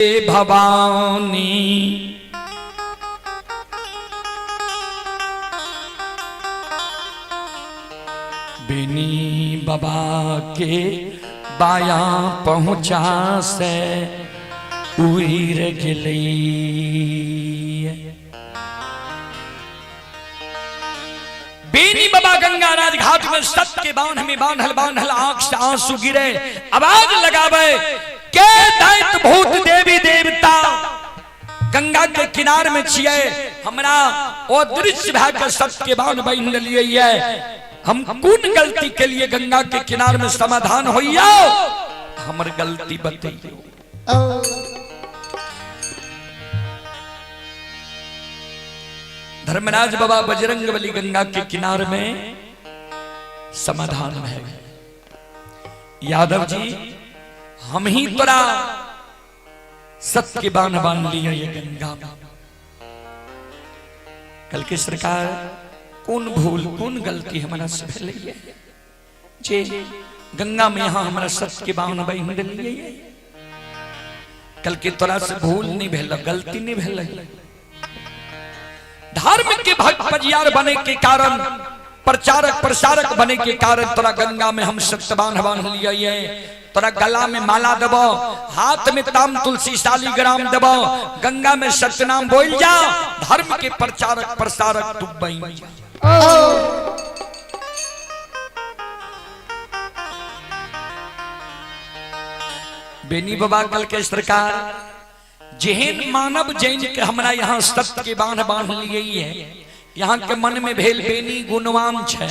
भवानी बेनी बाबा के बाया पहुँचा से उड़ि गेलै। बेनी बाबा गंगा राज घाट में सत के बांध में बांधल बांधल आंख से आंसू गिरे, आवाज लगावे के दैत भूत देवी देवता गंगा के किनार में छिए, हमरा ओ दृश्य भए के सत के बांध बांध लेलिए, हम कोन गलती के लिए गंगा के किनार में समाधान होइया, हमर गलती बतैयो। धर्मराज बाबा बजरंग बली गंगा के किनार में समाधान है। यादव जी हम ही तोरा सत्य के बांध बांध लिया ये गंगा में। कल के सरकार कौन भूल कौन गलती हमारा से भेलै जे गंगा में यहाँ हमारा सत्य के बांध बांध लिए? कल के तोरा से भूल नहीं भेल, गलती नहीं भेल। धर्म के भक्त पजियार बने के कारण, प्रचारक प्रसारक बने के कारण तोरा गंगा में हम सत्यवान बांध लिया। तोरा गला में माला देबो, हाथ में ताम तुलसी शालिग्राम देबो, गंगा में सत्यनाम बोल जा, धर्म के प्रचारक प्रसारक तू बन जा। बेनी बाबा कल के सरकार जेहन मानव जैन के हमरा यहाँ सत्य के बांध बांध लिए है, यहाँ के मन में भेल बेनी गुणवान छे,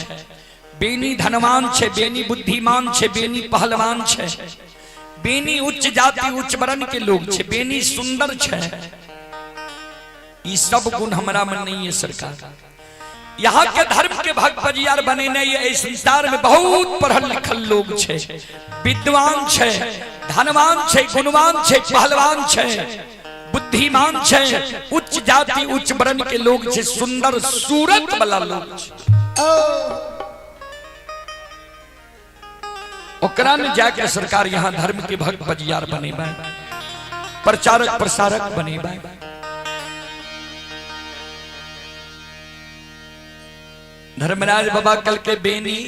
बेनी धनवान छे, बेनी बुद्धिमान छे, बेनी पहलवान छे, बेनी उच्च जाति उच्च वर्ण के लोग छे, बेनी सुंदर छे, ई सब गुण हमरा में नहीं है सरकार। यहाँ के धर्म के भक्त बजियार बने नहीं है। इस संसार में बहुत पढ़ल लिखल लोग छे, विद्वान छे, धनवान छे, गुणवान छे, पहलवान छे, बुद्धिमान छे, उच्च जाति उच्च वर्ण के लोग छे, सुंदर सूरत वाला लोग छे। ओकरा में जाके सरकार यहाँ धर्म के भक्त बजियार बनेबा, प्रचारक प्रसारक बनेबा। धर्मराज बाबा कल के बेनी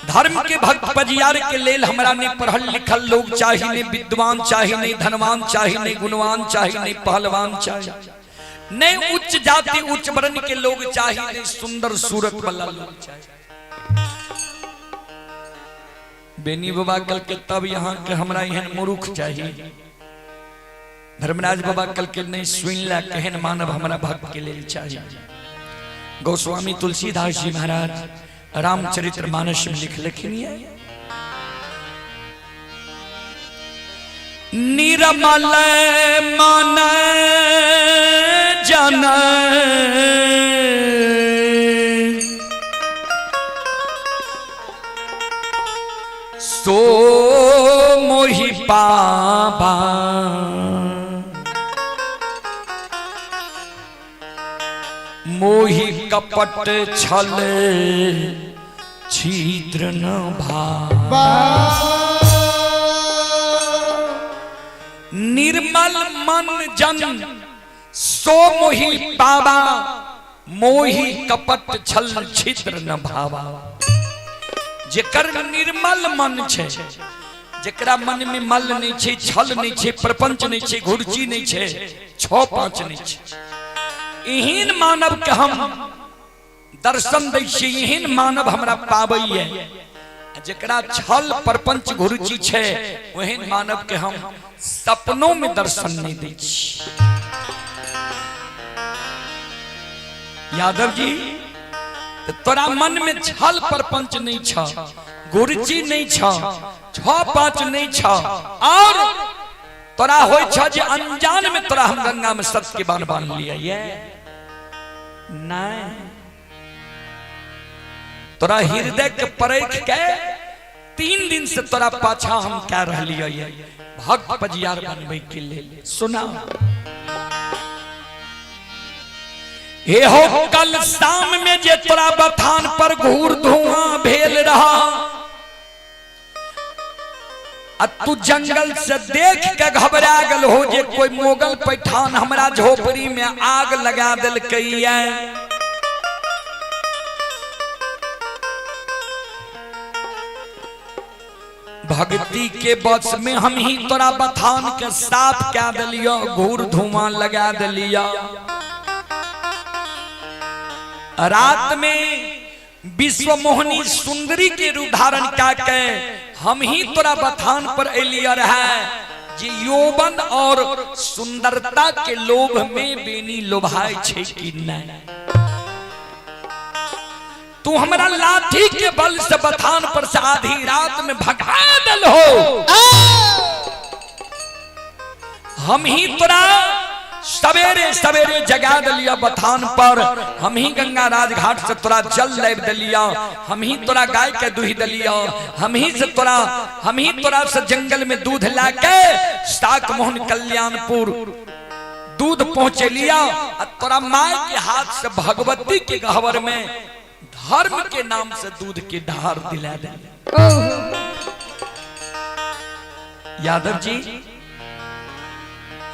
धर्म के भक्त पजियार के लेल हमरा ने पढ़ल लिखल लोग चाही, ने विद्वान चाही, ने धनवान चाही, ने गुणवान चाही, ने पहलवान चाही, ने उच्च जाति उच्च वर्ण के लोग चाही, ने सुंदर सूरत वाला लोग चाही। बेनी बाबा कल के तब यहाँ के हमरा एहन मूर्ख चाही। धर्मराज बाबा कल के नहीं सुन ला केहन मानव हमरा भक्त के लेल चाही। गोस्वामी तुलसीदास जी महाराज रामचरित्र मानस में लिख लिखिन है, निर्मल मन जन सो मोहि पाबा, मोहि कपट छल छिद्र न भा। निर्मल मन जन सो मोहि पाबा, मोहि कपट छल छिद्र न भावा। जेकर निर्मल मन छै, जेकरा मन में मल नहीं छै, छल नहीं छै, प्रपंच नहीं छै, घुर्ची नहीं छै, छो पांच नहीं छै, एहन मानव के हम दर्शन दै छियै, एहन मानव हमरा पाबैये। जेकरा छल प्रपंच घुर्ची छै, ओहन मानव के हम सपनों में दर्शन नहीं दै छी। यादव जी तोरा मन में छल प्रपंच नहीं छ, गुरुची नहीं छ, छो पांच नहीं छ, और तोरा होय छ जे अनजान में तोरा हम गंगा में सत्य के बान बांध लिया ये नहीं, तोरा हृदय के परख के 3 दिन से तोरा पाछा हम क्या रहलिए ये भक्त पजियार बनबै के लेल। सुना हे हो कल शाम में जे तोरा बथान पर घूर धुआं भेल रहा, आ तू जंगल से देख के घबरा गल हो जे कोई मुगल पैठान हमरा झोपड़ी में आग लगा देलकै। भक्ति के बस में हम ही तोरा बथान के साफ कै दिलियो, घूर धुआं लगा दिलियो। रात में विश्व मोहनी सुंदरी के रूप धारण कै के हम ही तोरा बथान पर एलियो रहे जे यौवन और सुंदरता के लोभ में बेनी लोभाय छे कि नहीं। तू हमरा लाठी के बल से बथान पर से आधी रात में भगा दल हो। हम ही तोरा सवेरे सवेरे जगा दिलिया बथान पर, हम ही गंगा राजघाट से तोरा जल लाब दिलिया, हम ही तोरा गाय के दूहि दिलिया, हम ही से तोरा, हम ही तोरा से जंगल में दूध ला के साक मोहन कल्याणपुर दूध पहुंचे लिया। आ तोरा माय के हाथ से भगवती के गहवर में धर्म के नाम से दूध के धार दिला दे। यादव जी,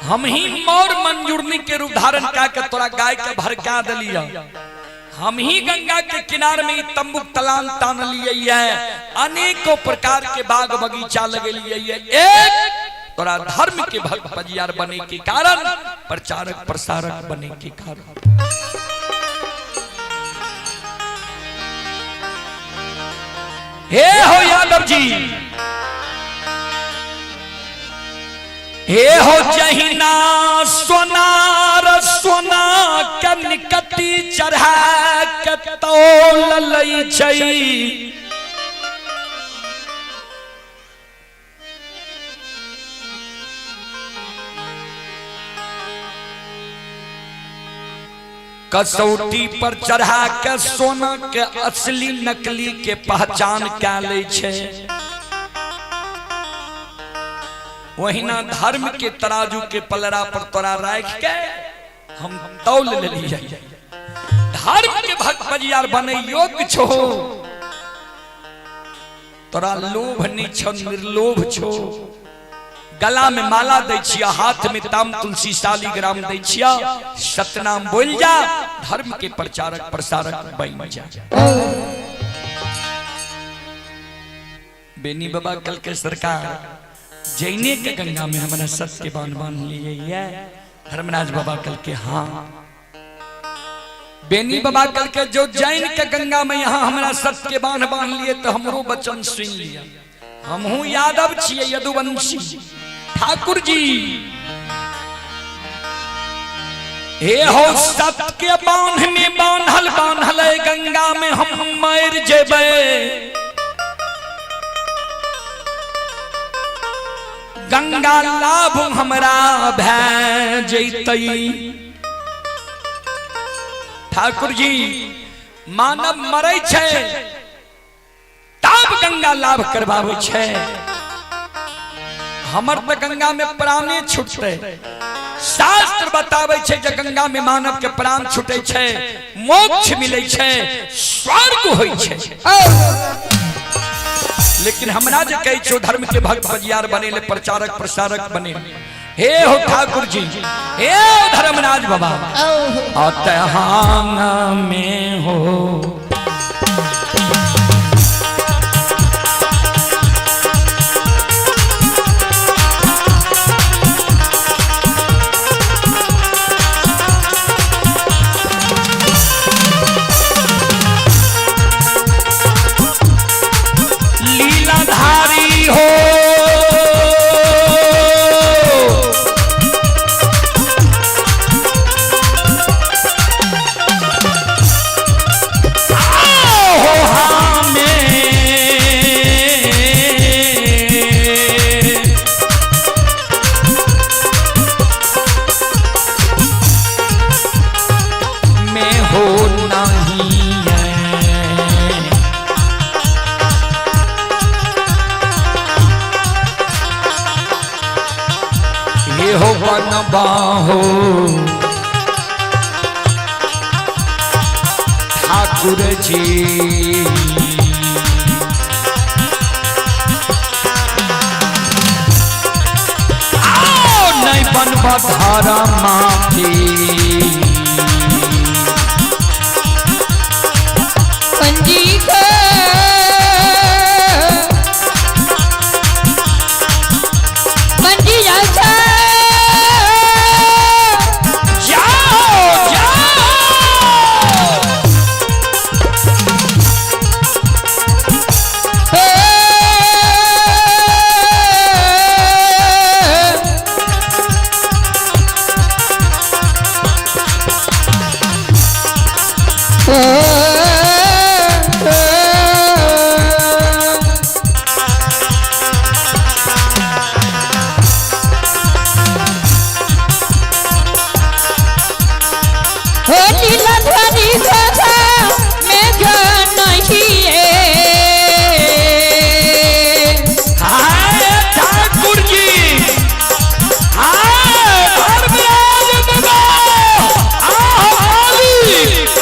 हम ही मोर मंजूरनी के रूप धारण का के तोरा गाय के भरका दिलिया, हम ही गंगा के किनार में तंबू तलान तान लिए है, अनेकों प्रकार के बाग बगीचा लगे लिए है। एक तोरा धर्म के भक्त पजियार बने के कारण, प्रचारक प्रसारक बने के कारण। हे हो यादव जी, हे हो जहिना सोनार सोना के निकटी चढ़ा के तौल लै छै, कसौटी पर चढ़ा के सोना के असली नकली के पहचान कै लै छै, वहिना धर्म के तराजू के पलड़ा पर तोरा राख के हम तौल लेलियै। धर्म के भक्त बजियार बने योग्य छो, तोरा लोभ नहीं छो, निर्लोभ छो। गला में माला दै छिया, हाथ में ताम तुलसी शालिग्राम दै छिया, सतनाम बोल जा, धर्म के प्रचारक प्रसारक बन जा। बेनी बाबा कल के सरकार जैने के गंगा में हमारा सत्य के बांध बांध लिए है। धर्मराज बाबा कल के हाँ, बेनी बाबा कल के जो जैन के गंगा में यहाँ हमारा सत्य के बांध बांध लिए तो हमरो वचन सुन लिया। हमहू यादव छियै यदुवंशी ठाकुर जी, हे हो सत्य के बांध में बांधल बांधल गंगा में हम मर जेबै, गंगा लाभ हमरा भै जैतै। ठाकुर जी मानव मरै छै तब गंगा लाभ करवाबै छै, हमर तऽ गंगा में प्राणे छूटतै। शास्त्र बताबै छै जे गंगा में मानव के प्राण छूटै छै, मोक्ष मिलै छै, स्वर्ग होइ छै। लेकिन हमरा जे कहै छौ धर्म के भक्त बजियार बने ले, प्रचारक प्रसारक बने, हे हो ठाकुर जी, हे धर्मराज बाबा, अतहांग में हो लीलाधारी हो, हो हमें में हो नहीं है। ये हो बनबाहो ठाकुर जी, बनब धर्म के। पंजी का पंजी जाता। जाओ जाओ। हाय ठाकुर जी, हाय धर्मराज बाबा, आहो मालिक।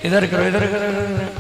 इधर करो, इधर करो, इधर करो।